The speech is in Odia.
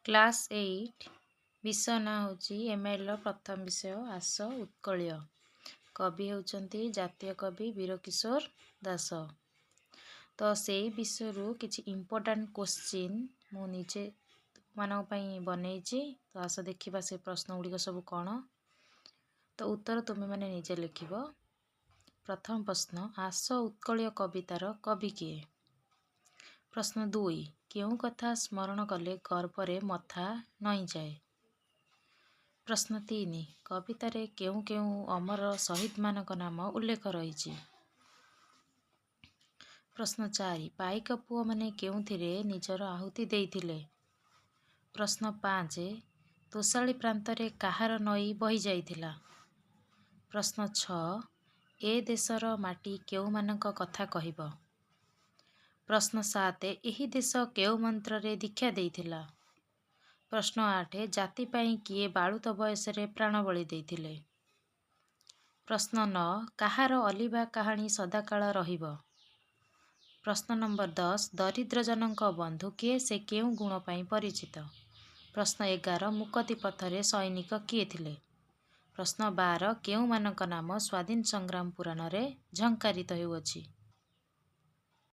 କ୍ଲାସ୍ 8, ବିଷୟ ନାଁ ହେଉଛି ଏମ୍ଆଇଏଲ୍ର ପ୍ରଥମ ବିଷୟ ଆସ ଉତ୍କଳୀୟ। କବି ହେଉଛନ୍ତି ଜାତୀୟ କବି ବୀରକିଶୋର ଦାସ। ତ ସେଇ ବିଷୟରୁ କିଛି ଇମ୍ପୋର୍ଟାଣ୍ଟ କୋଶ୍ଚିନ୍ ମୁଁ ନିଜେ ମାନଙ୍କ ପାଇଁ ବନେଇଛି। ତ ଆସ ଦେଖିବା ସେ ପ୍ରଶ୍ନ ଗୁଡ଼ିକ ସବୁ କ'ଣ। ତ ଉତ୍ତର ତୁମେମାନେ ନିଜେ ଲେଖିବ। ପ୍ରଥମ ପ୍ରଶ୍ନ, ଆସ ଉତ୍କଳୀୟ କବିତାର କବି କିଏ? ପ୍ରଶ୍ନ 2, କେଉଁ କଥା ସ୍ମରଣ କଲେ ଗର୍ବରେ ମଥା ନଇଁଯାଏ? ପ୍ରଶ୍ନ 3, କବିତାରେ କେଉଁ କେଉଁ ଅମର ଶହୀଦମାନଙ୍କ ନାମ ଉଲ୍ଲେଖ ରହିଛି? ପ୍ରଶ୍ନ 4, ପାଇକ ପୁଅମାନେ କେଉଁଥିରେ ନିଜର ଆହୁତି ଦେଇଥିଲେ? ପ୍ରଶ୍ନ 5, ତୋଷାଳି ପ୍ରାନ୍ତରେ କାହାର ନଈ ବହିଯାଇଥିଲା? ପ୍ରଶ୍ନ 6, ଏ ଦେଶର ମାଟି କେଉଁମାନଙ୍କ କଥା କହିବ? ପ୍ରଶ୍ନ 7, ଏହି ଦେଶ କେଉଁ ମନ୍ତ୍ରରେ ଦୀକ୍ଷା ଦେଇଥିଲା? ପ୍ରଶ୍ନ 8, ଜାତି ପାଇଁ କିଏ ବାଳୁତ ବୟସରେ ପ୍ରାଣବଳି ଦେଇଥିଲେ? ପ୍ରଶ୍ନ 9, କାହାର ଅଲିଭା କାହାଣୀ ସଦାକାଳ ରହିବ? ପ୍ରଶ୍ନ ନମ୍ବର 10, ଦରିଦ୍ରଜନଙ୍କ ବନ୍ଧୁ କିଏ? ସେ କେଉଁ ଗୁଣ ପାଇଁ ପରିଚିତ? ପ୍ରଶ୍ନ 11, ମୁକତି ପଥରେ ସୈନିକ କିଏ ଥିଲେ? ପ୍ରଶ୍ନ 12, କେଉଁମାନଙ୍କ ନାମ ସ୍ୱାଧୀନ ସଂଗ୍ରାମ ପୁରାଣରେ ଝଙ୍କାରିତ ହେଉଅଛି?